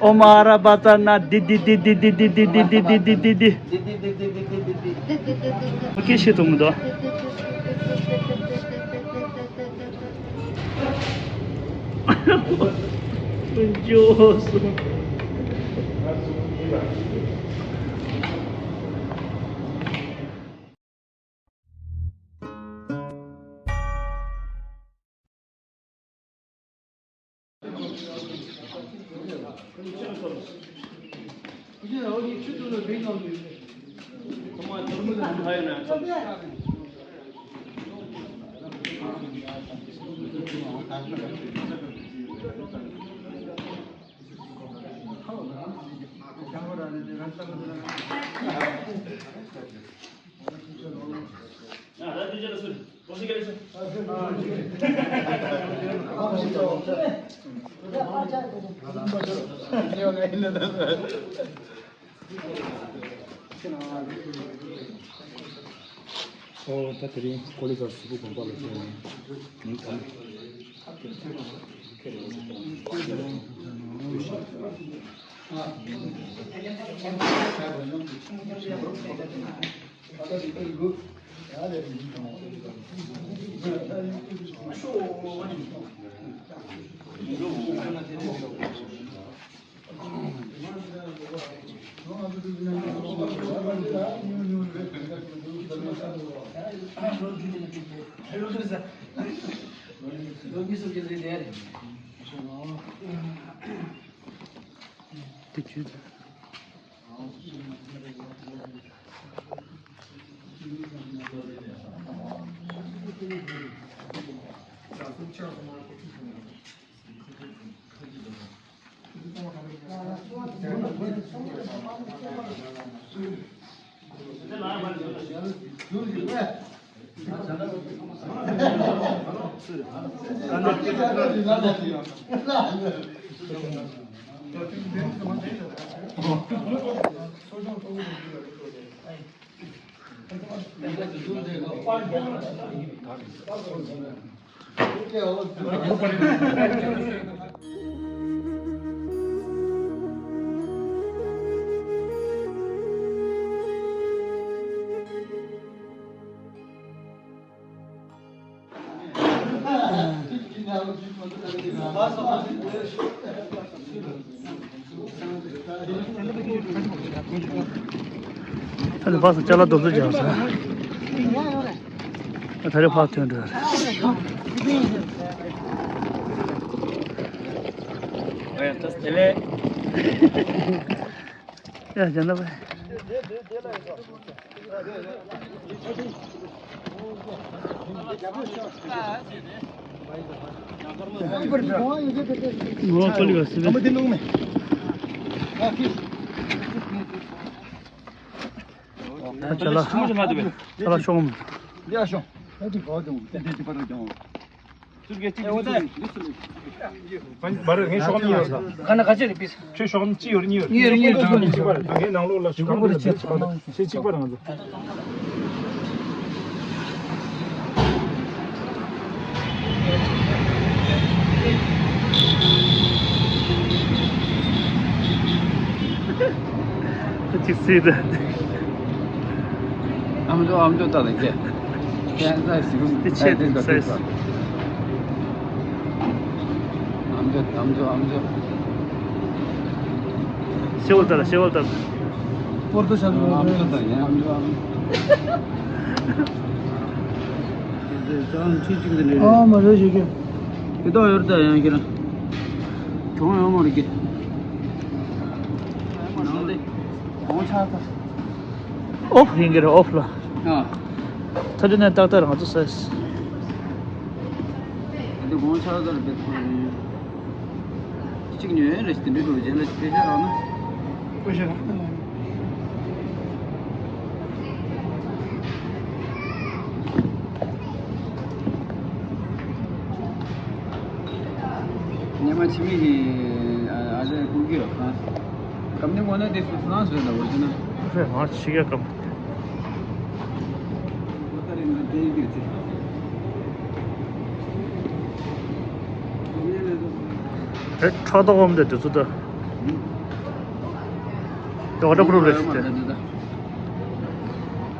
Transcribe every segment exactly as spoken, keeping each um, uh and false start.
ཨོ་མ་ར་པ་ཙ་ན་དི་དི་དི། ཁྱེད་ཤེས་ཐུབ་མི་འདུག་འཇོག་སོང་། ཨོ་ད་དེ་རིང་ཀོ་ལི་གར་སི་པུ་དགོན་པ་ལ་ཕེབས་ནས་མིང་གང་། ཨ་ནི་བ་སོ་ཅ་ལག་རྡོ་བཟོ་རྒྱག་ས། ཨ་ད་རེ་ཕར་ཐོན་འགྲོ། ཨ་ད་དེ་ལས། ཡ་ཇ་ན་བ། ངོ་ཀོ་ལི་བ་སི་བེ། ཨ་ཅ་ལག་ཅ་ལག་ཤོག་མ། ཡ་ཤོག་ཨ་ཏི་གོ་དུང་ཏེ་ཏེ་ཏི་པ་ར་ཀྱང་། ཨེ་འོ་ད། མ་རེད་ངས་ཤོག་མི་ཡོད་ས། ག་ན་ག་ཅི་རེད་པིས། ཁྱོད་ཤོག་མི་གཅིག་ཡོད་རེད་གཉིས་ཡོད་རེད། གཉིས་ཡོད་རེད་གཉིས་ཡོད་རེད། གཅིག་པ་རེད་ད་ངའི་ནང་ལོགས་ལ་ཤོག་ག་རེད་གཅིག་པ་རེད་ང་ཚོ། གཅིག་སྲིད་རེད། ཨམ་ཅོག་ཨམ་ཅོག་ལྟ་ལ་སྐྱེ། ཁྱེད་ཚ་ཞིག་འདི་ཆེད་དུ་ཚ་ཞིག་ཨམ་ཅོག་ཨམ་ཅོག་ཨམ་ཅོག་ཤེ་བོ་ལྟ་ལ་ཤེ་བོ་ལྟ་ལ། པོར་ཏོ་ཤ་ཨམ་ཅོག་ལྟ་ཡ་ཨམ་ཅོག་ཨམ་ཅོག་ཨམ་ཅོག་ཨམ་ཅོག་ཨ་མ་རེ་ཞིག་གི། དེ་དག་ཡོད་ད་ཡང་ཁྱེད་རང་། གྱོང་ཡོད་མ་རེད་ཀྱི། ནང་ལས་གོང་ཆག་ཚར། ཨོཕ་ཡིན་གྱི་རེད་ཨོཕ་ལ། ཨ། ཚ་དྲི་ནས་ཏག་ཏག་རང་ཚོ་ཟས། དེ་གོང་ཆག་ཚར་བེད་ཁོ་ནི། གཅིག་ཉོས་རེད་དེ་འདྲ་འགྲོ་རྗེས་ལ་སྐད་ཆ་རག་ན། ཨོ་ཤ། ཉི་མ་ཕྱི་མིག་གི་ཨ་ཨ་ཅེ་ཀུ་ཀི་ཡོད་ཁང་། སྐམ་ནི་ངོ་ན་དེ་ཧྥེ་ཧྥ་རན་སི་རེད་ལ་འོ་ཅི་ན། ཧྥེ་ཧྥ་རན་སི་ཕྱི་རྒྱལ་སྐམ། ཨོ་ད་རེད་ང་དེ་ཡི་དུས་ཚེ། ཁྲག་ཏོག་འོམ་དེ་དུས་ཚོད་ད། དེ་ཝ་ཊར་པུ་རུབ་རེད་ཟེར་ཏེ།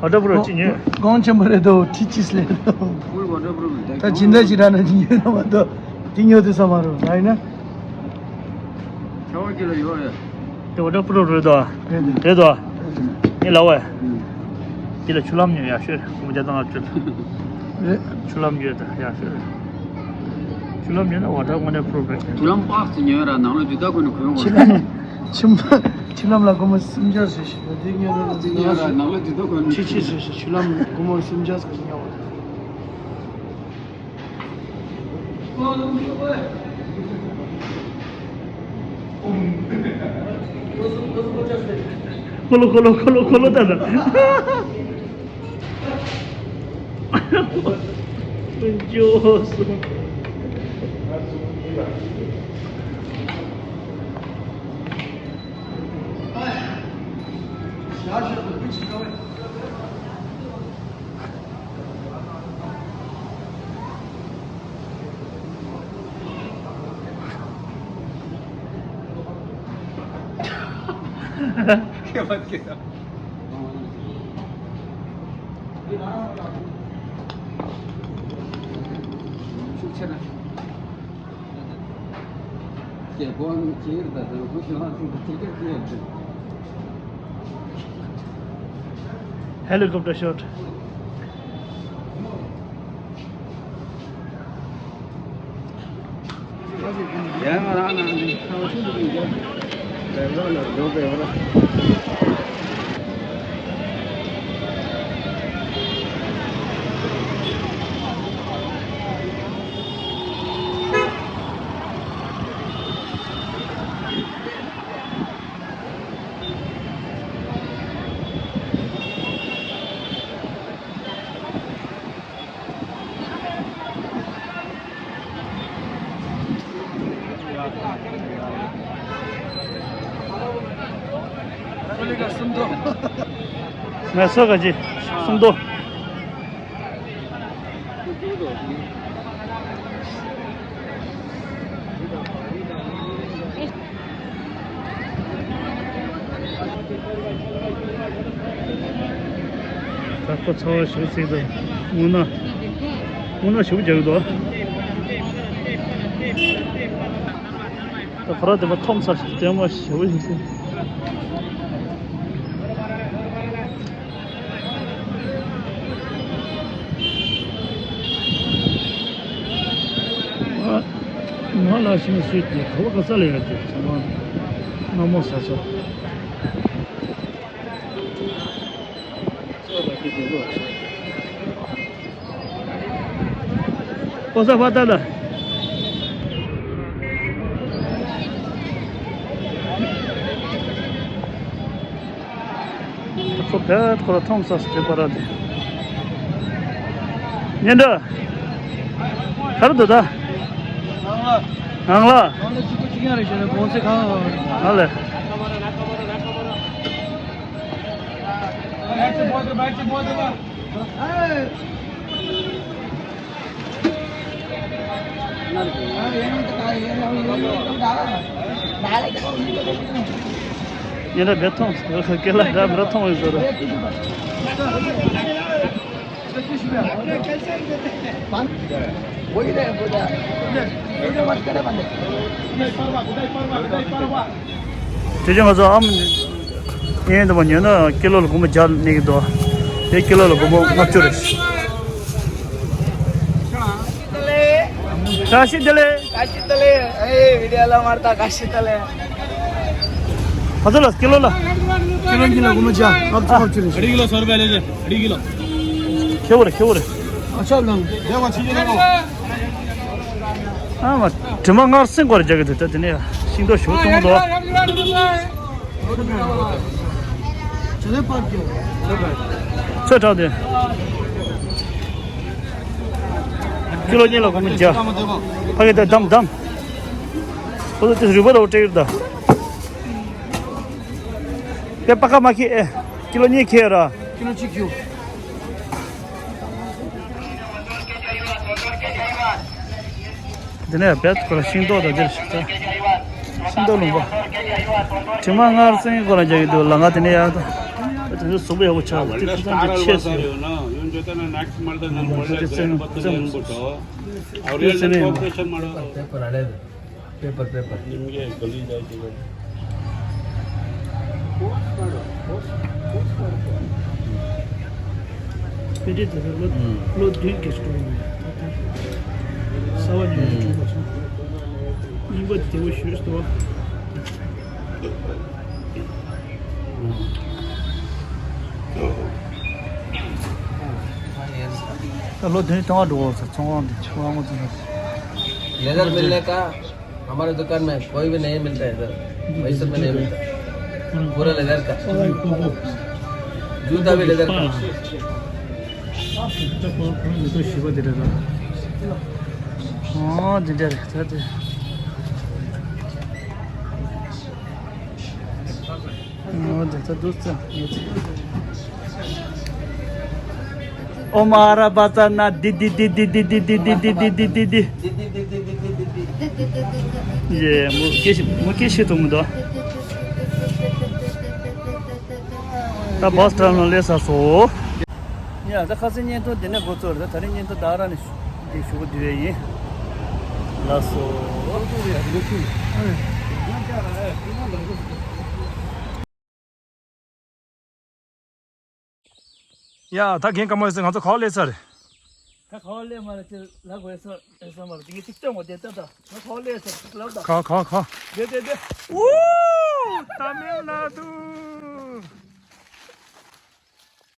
ཝ་ཊར་པུ་རུབ་ཅི་ཉོས། གོང་ཆེན་པོ་རེད་དོ། ཁྲི་ཆིས་ལེ་རེད་དོ། ད་ཇི་འདྲ་ཞིག་རག་ན་ཅི་ཉོས་ན་མ་གཏོགས་དེ་ཉོ་དུས་ས་མ་རུང་ལ་ཡིན་ན། ཁྱེད་ཀྱི་ལ་ཡོད་རེད། དེ་ཝ་ཊར་པུ་རུབ་རེད་དོ། རེད་དོ། རེད་དོ། ངས་ལབ་བས། ཨུམ། དེ་ལ་ཆུ་ལྷམ་ཉོས་ཡག་ཤོས་རེད། སྐུ་ངོ་བརྒྱ་དང་ལྔ་བཅུ་ལ། རེད། ཆུ་ལྷམ་ཉོས་ད་ཡག་ཤོས་རེད། ཆུ་ལྷམ་ཉོས་ན་ཝ་ཊར་དངོས་གནས་པུ་རུབ་རེད། ཆུ་ལྷམ་པགས་ཅིག་ཉོས་ར་ནང་ལ་དུས་ད་ཁོ་ནས་གོན་དགོས་ཆུ་རེད། ལྷམ་ཆུ་ལྷམ་ལ་སྒོར་མོ་སུམ་བརྒྱ་ཟེར་ཞིག་དེ་ཉོས་ན་ཆུ་ལྷམ་ལ་སྒོར་མོ་སུམ་བརྒྱ་ཟེར་ཞིག་ཉོ་བ། འཁོར་ལོ་འཁོར་ལོ་འཁོར་ལོ་འཁོར་ལོ་ད་ད། འཇོག་སོང་། Helicopter shot. ངལ་གསོ་ག་ཅི་སུམ་མདོ། ད་ཁོ་ཚ་བ་ཞེ་པོ་ཚིག་འདུག་དངོས་གནས། དངོས་གནས་ཞེ་པོ་རྒྱག་གི་འདུག་ད་ཁོ་ར་དེ་མ་འཐོམ་ས་ཞིག་ལྟད་མོ་ཞེ་པོ་ཞིག་ཟེར། ང་ལ་ཤིང་སུས་ཀྱི་ག་བ་ག་ས་ལ་ཡོད་ཀྱི་ཚང་མ་མནའ་མོ་ཟ་ས། ཨོ་ས་ཕ་ཏ་ལ། ཁོ་ཕེད་ཁོ་ལ་མཐོང་ས་སུ་དེ་པ་ར་དེ། ཉེ་འདྲ། ག་རེ་འདུག་ད། ནང་ལ། ནང་ལ། ནང་ལ་གཅིག་པུ་གཅིག་རྐྱང་རེད་ཤག་ལས་གོང་ཚད་གང་། ནང་ལ། ཉེ་འདྲ་བེ་ཐོང་སྐེ་ལ་འདྲ་མི་འདྲ་མཐོང་ཡོད་ཟེར། དེ་བཞིན་ང་ཚོ་ཨམ་ཡིན་འདུག་པ། ཉོས་ན་ཀི་ལོ་ལ་སྒོར་མོ་བརྒྱ་གནས་ཀྱི་འདུག་དེ་ཀི་ལོ་ལ་སྒོར་མོ་ལྔ་བཅུ་རེད། བཀྲ་ཤིས་བདེ་ལེགས། བཀྲ་ཤིས་བདེ་ལེགས། ཨེ་བི་ཌི་ཡོ་ལ་མར་ད་བཀྲ་ཤིས་བདེ་ལེགས། ཕ་ཚོ་ལ་ཀི་ལོ་ལ། ཀི་ལོ་གཉིས་ལ་སྒོར་མོ་བརྒྱ། ལྔ་བཅུ་ལྔ་བཅུ་རེད། ཨ་ནི་ཀི་ལོ་སོ་རུ་པ་ལེ་ཨ་ནི་ཀི་ལོ། ཁེ་བོ་རེད་ཁེ་བོ་རེད། ཨ་ཆབ་ལང་། ཨ་མ་དྲི་མ་ངར་སེང་སྐོར་རྒྱག་གི་འདུག་ད་དེ་ནས་ཤིང་ཏོག་ཞུ་གཏོང་དོ། ཚོད་དྲག་དེ། ཀི་ལོ་གཉིས་ལ་སྒོར་མོ་བརྒྱ། ཕ་གི་ད་དམ་དམ། ཁོ་ཚོ་དེ་རུས་པ་ར་བ་སྤྲད་ཡོད་ད། དེ་པ་ཀ་མ་ཁི་ཨེ། ཀི་ལོ་གཉིས་ཁེ་ར། ཀི་ལོ་གཅིག་ཁྱུ། འདི་ནས་བེད་ཁོ་ལ་ཤིང་ཏོག་དང་འདིར་ཞིག་ད། ཤིང་ཏོག་ལུང་པ། དྲི་མ་སྔར་སེང་གི་སྐོར་ལ་རྒྱག་གི་འདུག་ལ་ང་དེ་ནས་ཡར་དང་། དེ་ཚོ་གཟུགས་པོ་ཡག་པོ་ཆགས་འདུག་དེ་ཁ་སང་གི་ཆས་སུ་ཡོད། དེ་ཚོ་ཚེ་དེ་ཚེ་ནས་ཡིན་པ། paper paper paper. དེ་འདྲའི་དེ་ཚོ་ལོ་ལོ་བདུན་གྱི་སྐོར་ཡིན། ས་བ་ཉིད་ནས་གྲུབ་པ་སོང་། རྙིང་པ་དེ་བོ་ཞུས་སོ། ད་ལོ་བདུན་ཐང་བ་འགྲོ་བ་ཚོ་ཚོང་ཁང་དེ་ཚོང་ཁང་ཚོ། लेदर मिलने का हमारे दुकान में कोई भी नहीं मिलता है इधर। मैसूर में नहीं मिलता। पूरा लेदर का। जूता भी लेदर का। ཨ་འདི་འདྲ་རེད་ད་དེ། ཨོ་དེ་ད་འདུག་ཙམ་ཡོད། ཨོ་མ་ར་བ་ཙ་ན་དི་དི་དི། ཡེ་མུ་ཀེ་ཤི་མུ་ཀེ་ཤི་ཐུང་དོ། ད་བཱས་ཊར་མི་ནལ་སླེབས་ཚར་སོང་། ཡ་ད་ཁ་སང་བརྙན་ཐུང་དེ་ནས་འགོ་ཚུགས་རེད། ད་ད་རིང་བརྙན་ཐུང་ད་ར་ནས་འདི་ཞུ་གི་འདི་བས་ཡིན། ལགས་སོ། ཡ་ད་རྒན་དཀར་མོ་ཡོད་ཚེ་ང་ཚོ་ག་པར་སླེབས་ཚར་རེད། ད་ག་པར་སླེབས་མ་རེད་ཅེས་ལབ་དགོས་ས་ཨེ་ས་མ་རེད། དེ་གི་ཅིག་སྟོན་དགོས་དེ་ལྟ་ད། ད་ག་པར་སླེབས་ཚར་ཅིག་ལབ་ད། ག་ག་ག་དེ་དེ་དེ། ཨོ། ཏ་མིལ་ནཱ་ཌུ།